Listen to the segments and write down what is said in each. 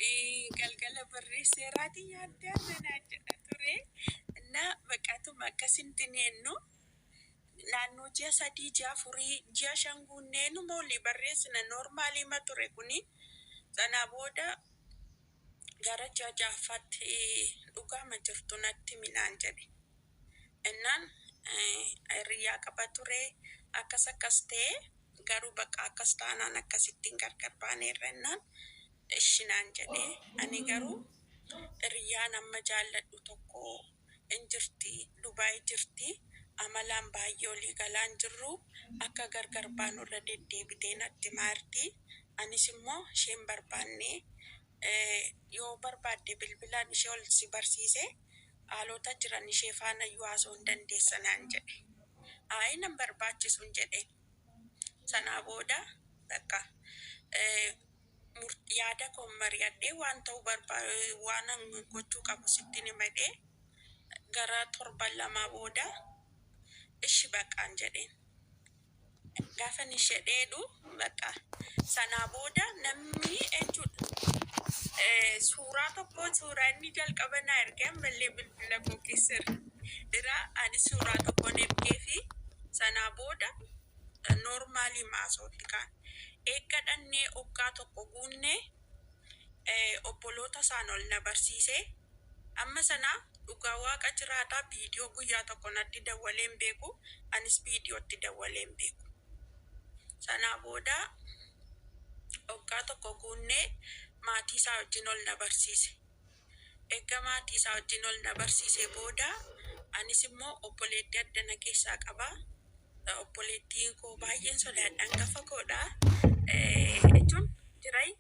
Galgala barreesseeraatii nyaattee har'a naan jedha ture. Na baqatuma akkasintti neennu naannoo ji'a 3, ji'a 4, ji'a 5 guunnee numa olii barreessina normaalii ma ture kuni. Sanaa booda gara ji'a ja'affaatti dhugaama jirtu natti himi naan jedhe. Innaan hiriyyaa qaba ture, akkas akkas ta'e, garuu bakka akkas taanaan akkasittiin gargar baaneerra innaan ishi naan jedhe. Ani garuu hiriyyaan amma jaalladhu tokko in jirti, Dubaay jirti, amalaan baay'ee olii galaan jirru, akka gargar baanu irra deddeebitee natti himaa jirti. Anis immoo isheen barbaanne, yoo barbaadde bilbilaan ishee ol si barsiise, haalota jiran ishee faana iyyuu haasa'uu hin dandeessa naan jedhe. Ayi, nan barbaachisu hin jedhe. Sanaa booda bakka yaada koon mari'adhee waan ta'uu waan gochuu qabu sitti himadhee gara torban 2 booda ishi baqaan jedheen. Gaafa inni ishee dheedhu bakka sanaa booda namni jechuudha suuraa tokko, suuraa inni jalqaba naa ergee ammallee bilbila koo keessa jira. Ani suuraa tokkoon ergee fi sanaa booda normaalii maasootti kaan. Eegga dhannee waggaa tokko guunnee obboloota isaan ol na barsiise. Amma sana dhugaa Waaqa jiraataa viidiyoo guyyaa tokko natti dawwalee hin beeku. Anis viidiyootti dawwalee hin beeku. Sanaa booda waggaa tokko guunnee maatii isaa wajjin ol na barsiise. Eegga maatii isaa wajjin ol na barsiise booda anis immoo obboleettii addana keessaa qaba. Obboleettiin koo baay'een sodaadha, hangafa koodha. Jechuun jirai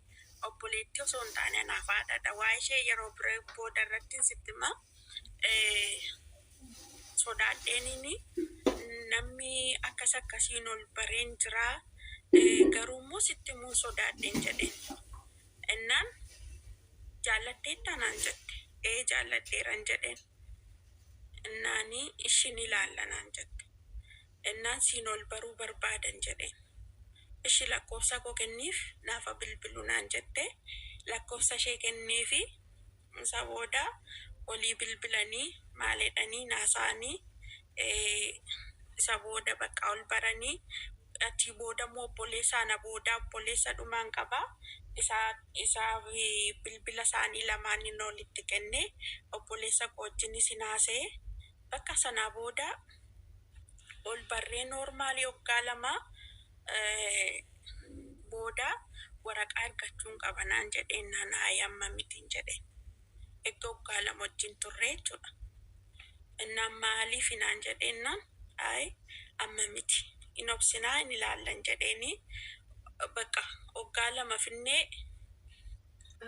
obboleettii osoo hin taane anaaf haadhadha. Waa ishee yeroo bira booda irratti sitti hima. Sodaadheeniini namni akkas akkasiin ol bareen jira. Garuu immoo sitti himuun sodaadheen jedheen. Innaan jaallatteettaa naan jette. Ee, jaalladheeran jedheen. Innaani ishin ilaalla naan jette. Innaan siin ol baruu barbaadan jedheen. Ishi lakkoofsa koo kenniif, naafa bilbilu naan jette. Lakkoofsa ishee kenneefi isa booda olii bilbilanii maal jedhanii naasa'anii, isa booda bakka ol baranii, achii booda immoo obboleessa ana booda obboleessa dhumaan qaba. Isaa bilbila isaanii lamaaniin olitti kenne, obboleessa koo wajjinis haasa'e. Bakka sanaa booda ol barree normaalii waggaa 2 booda waraqaa ergachuun qaba naan jedheen, naan haaya amma mitiin jedheen. Eegga waggaa 2 wajjin turre jechuudha. Innaan maaliif naan jedheennaan ayi, amma miti, hin obsinaa, hin ilaallan jedheeni. Bakka waggaa 2 finnee.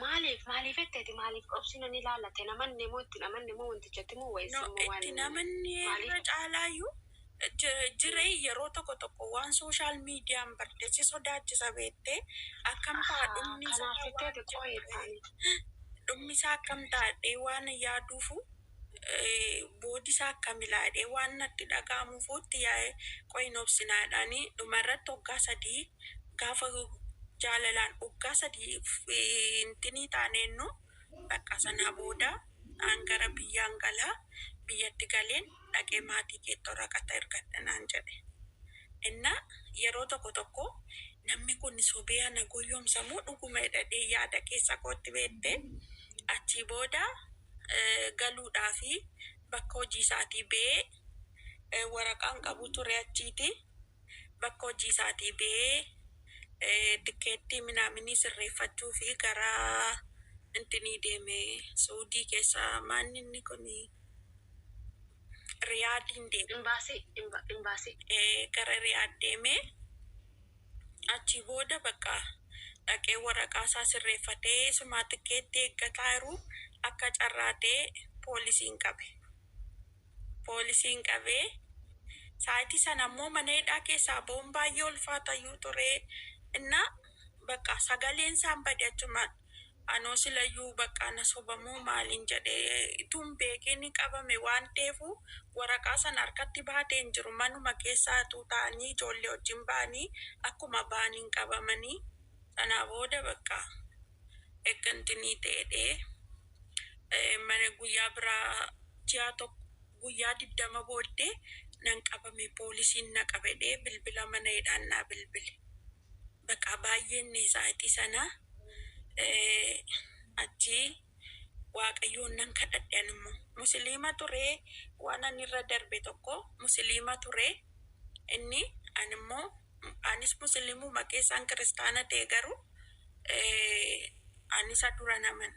Maaliif jetteeti, maaliif obsina ni ilaallate? Namanne moo itti namanne moo wantichatti moo wayis No, immoo waan itti namanni maaliif? Irra caalaayyuu jiree yeroo tokko tokko waan social mediaan barte si sodaachisa, beettee akkam ta'a dhumni isaa Kanaaf waan jetteeti qo'eeffaan. Dhumni isaa akkam taa'ee waan yaaduufu, boodi isaa akkam ilaadhee waan natti dhaga'amuufuutti yaa'ee qoyin obsinaadhaani. Dhumarratti waggaa 3 gaafa jaalalaan waggaa 3 intinii taaneennu, bakka sanaa booda an gara biyyaan galaa, biyyatti galeen dhaqee maatii keetti waraqata ergadha naan jedhe. Inna yeroo tokko tokko namni kun sobee ana goyyomsa moo dhuguma jedhee yaada keessa kootti, beette. Achii booda galuudhaafi bakka hojii isaatii ba'ee, waraqaan qabu ture, achiiti bakka hojii isaatii ba'ee tikeettii minaaminii sirreeffachuu fi gara intinii deeme, Suudii keessa maanni inni kun Riyaadiin deeme. Imbaasii, imbaasii. Gara Riyaad deeme. Achii booda bakka dhaqee waraqaa isaa sirreeffatee sumaa tikeettii eeggataa jiru akka carraatee poolisiin qabe. Poolisiin qabee sa'aatii sana immoo mana hidhaa keessaa ba'uun baay'ee ulfaatayyuu ture. Inna bakka sagaleen isaan bade achumaan. Anoo silayyuu bakka na sobamuu maaliin jedhee ituun beekeen qabame waan ta'eefu waraqaa sana harkatti baatee hin jiru. Manuma keessaa ta'anii ijoollee wajjin ba'anii akkuma ba'aniin qabamanii, sanaa booda bakka Eeggantinii ta'edhee mana guyyaa biraa ji'a tokko guyyaa 20 booddee nan qabame, poolisiin na qabedhee bilbila mana hidhaan naa bilbile. Baqa baay'een isaatii sana achi Waaqayyoon nan kadhadhe. Ani immoo musliima ture, waan ani irra darbe tokko musliima ture inni, ani immoo anis musliimuma keessaan kiristaana ta'e, garuu ani isa dura naman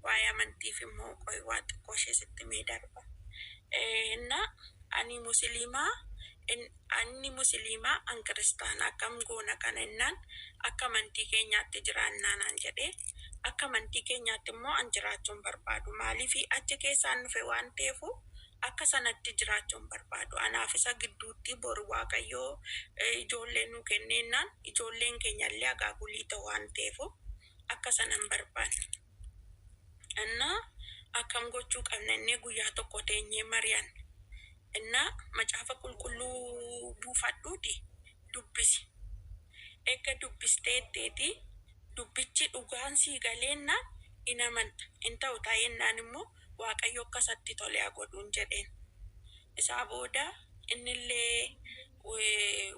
waa'ee amantiif immoo qoy waa xiqqoo ishee sitti mee darba. Inna ani musliimaa, anni musliimaa, an kiristaana, akkam goona kana innaan, akka amantii keenyaatti jiraannaa naan jedhee, akka amantii keenyaatti immoo an jiraachuun barbaadu, maaliif achi keessaan dhufe waan ta'eefu akka sanatti jiraachuun barbaadu. Anaaf isa gidduutti boru Waaqayyoo ijoollee nu kenneennaan ijoolleen keenya illee agaagulii ta'u waan ta'eefu akka sanan barbaanne. Innaa akkam gochuu qabna innee guyyaa tokko teenyee mari'anne. Innaa macaafa qulqulluu buufadhuuti dubbisi. Erga dubbisteetteeti dubbichi dhugaan sii galeennaan in amanta. In ta'u taa'ennaan immoo Waaqayyo akkasatti tole haa godhuun jedheen. Isaa booda innillee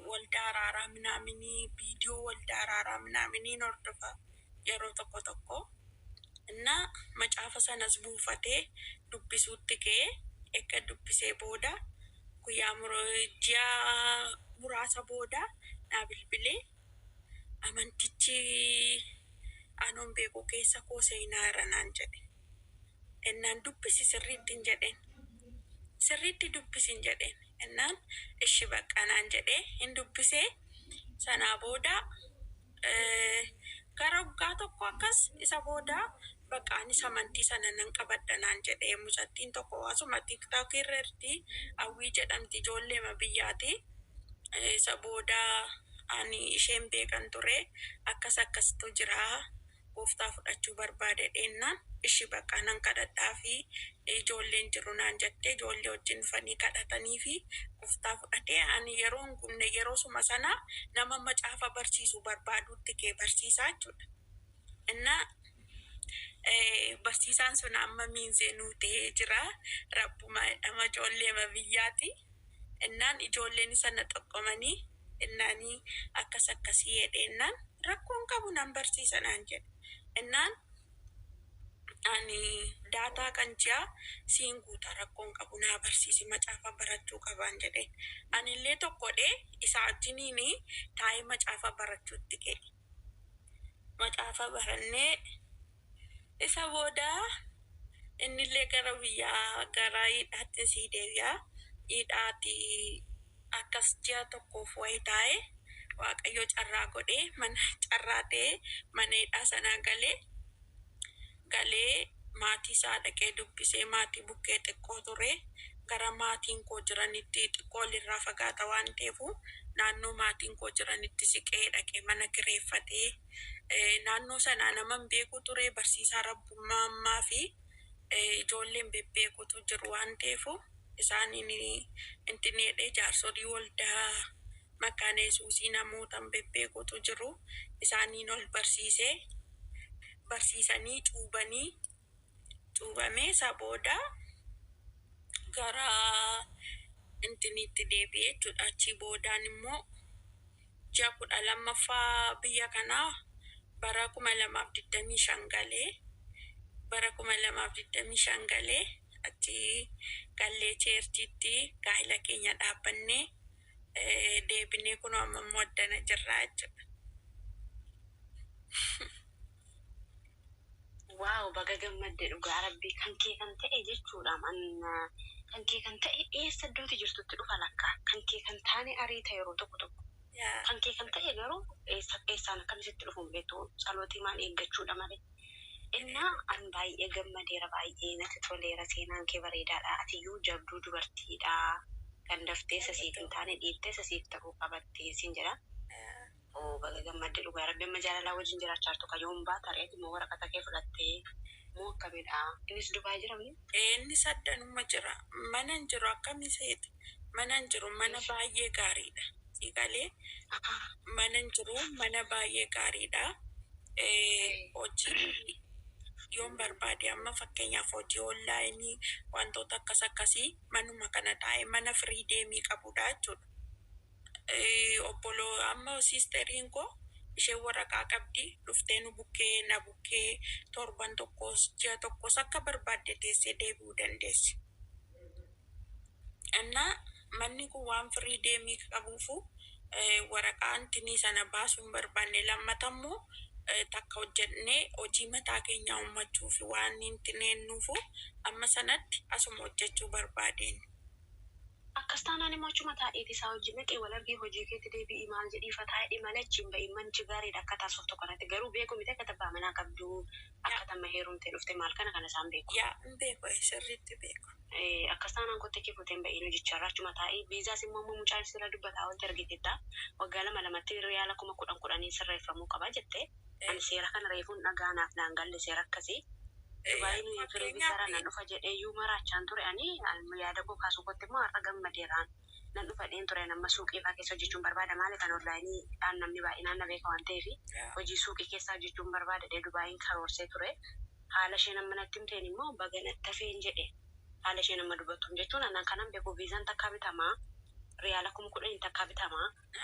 waldaa araaraa minaaminii, viidiyoo waldaa araaraa minaaminiin hordofa yeroo tokko tokko. Innaa macaafa sanas buufatee dubbisuutti ka'ee, erga dubbisee booda guyyaa ji'a muraasa booda naa bilbilee, amantichi anoon beeku keessa koo seenaa irra naan jedhe. Innaan dubbisi sirriitti hin jedheen. Sirriitti dubbisi hin jedheen. Innaan ishi bakka naan jedhee hin dubbisee. Sanaa booda gara waggaa tokko akkas isa booda bakka anis amantii sana nan qabadha naan jedhee. Mucattiin tokko asuma TikTok irra jirti, Hawwii jedhamti, ijoolleema biyyaati. Isa booda ani isheen beekan ture, akkas akkastu jira, gooftaa fudhachuu barbaade dheennaan, ishi bakka nan kadhadhaa fi ijoolleen jiru naan jette, ijoollee wajjin dhufanii kadhatanii fi gooftaa fudhatee. Ani yeroo hin gubne, yeroo suma sana nama macaafa barsiisu barbaaduutti kee barsiisaa jechuudha. Innaa barsiisaan sun amma miinzee nuu ta'ee jira. Rabbuma jedhama, ijoolleema biyyaati. Innaan ijoolleen isa na xoqqomanii innaanii akkas akkasii jedheennaan, rakkoon qabu nan barsiisa naan jedhe. Innaan ani daataa kan ji'a siin guuta, rakkoon qabu, naa barsiisi, macaafa barachuu qabaan jedheen. Anillee tokkodhe isa wajjiniin taa'ee macaafa barachuutti ka'e. Macaafa barannee isa booda innillee gara biyyaa gara hidhaatti sii deebi'a. Hidhaati akkas ji'a tokkoof wayi taa'ee Waaqayyo carraa godhee mana carraa ta'ee mana hidhaa sanaa galee maatii isaa dhaqee dubbisee, maatii bukkee xiqqoo ture, gara maatiin koo jiranitti xiqqoo walirraa fagaata waan ta'eefu naannoo maatiin koo jiranitti siqee dhaqee mana kireeffatee, naannoo sanaa naman beeku ture, barsiisaa Rabbummaa ammaa fi ijoolleen bebbeekutu jiru waan ta'eefu isaaniin intineedhee, jaarsolii waldaa Makaana Yesuusii namootan bebbeekutu jiru, isaaniin ol barsiisee, barsiisanii cuubanii, cuubamee isa booda gara intiniitti deebi'ee jechuudha. Achii boodaan immoo ji'a 12ffaa biyya kanaa bara 2025 galee, bara 2025 galee, achi gallee churchiitti gaa'ila keenya dhaabbannee deebinee kunoo amma immoo addana jirraa jechuudha. Wow, baga gammadde dhugaa rabbii. Kan kee kan ta'e jechuudha. Kan kee kan ta'e eessa iddooti jirtutti dhufa lakka. Kan kee kan taane ariita yeroo tokko tokko. Kan kee kan ta'e garuu eessa eessaan akkamisitti dhufu hin beektu, tsalootii maan eeggachuudha malee. Innaa an baay'ee gammadeera, baay'ee natti toleera, seenaan kee bareedaadha, atiyyuu jabduu dubartiidha, kan daftee isa siif hin taane dhiiftee isa siif ta'uu qabattee siin jedha. Oo, baga gammadde dhugaa rabbi. Amma jaalalaa wajjin jiraachaa jirtu ka yoom baata re'eeti moo waraqata kee fudhattee moo akkamidha? Innis Dubaay jira moo? Inni saddanuma jira. Mana hin jiru, akkami seeti? Mana hin jiru, mana baay'ee gaariidha. Siiqalee mana hin jiru, mana baay'ee gaariidha. Hojii yoon barbaade, amma fakkeenyaaf hojii online wantoota akkas akkasii manuma kana taa'ee mana freedomii qabudha jechuudha. Obboloo amma sisteriin koo isheen waraqaa qabdi, dhuftee nu bukkee na bukkee torban tokkos ji'a tokkos akka barbaadde teessee deebi'uu dandeessi. Innaa manni kun waan freedomii qabuufu waraqaa intinii sana baasuu hin barbaanne. Lammatammoo takka hojjennee hojii mataa keenyaa uummachuuf waan intineennuufu amma sanatti asuma hojjechuu barbaadeen. Akkas taanaan immoo achuma taa'eeti isaa hojii naqee wal argee hojii keetti deebi'ii maal jedhii taa'ee malee achiin ba'i. Manichi gaariidha akka taasiftu kanatti, garuu beeku miti akka abbaa manaa qabdu, akka tamma heerumtee dhufte maal kana kana isaan beeku. Yaa, hin beeku, sirriitti beeku. Akkas taanaan kottee kee fuuteen ba'iin hojicharra achuma taa'ee viizaas immoo ammoo mucaan sirra dubbataa wanti argiteetta waggaa lama lamatti riyaala 10,010 sirreeffamuu qaba jette. Ani seera kana reefuun dhagaanaaf naan galle seera akkasii. Dubaayin firii viizaaraan nan dhufa jedhee iyyuu maraachaan ture. Ani yaada koo kaasuu kootti immoo har'a gammadeeraan nan dhufa dheen ture. Amma suuqii fa'aa keessa hojjechuun barbaada, maali kan onlineiidhaan namni baay'inaan na beeka waan ta'eef hojii suuqii keessa hojjechuun barbaada dhee Dubaayin karoorsee ture. Haala isheen amma natti himteen immoo baga natti hafeen jedhe. Haala isheen amma dubbattuun jechuun anaan kanan beeku viizaan takkaa bitamaa riyaala 10,000 takkaa bitamaa.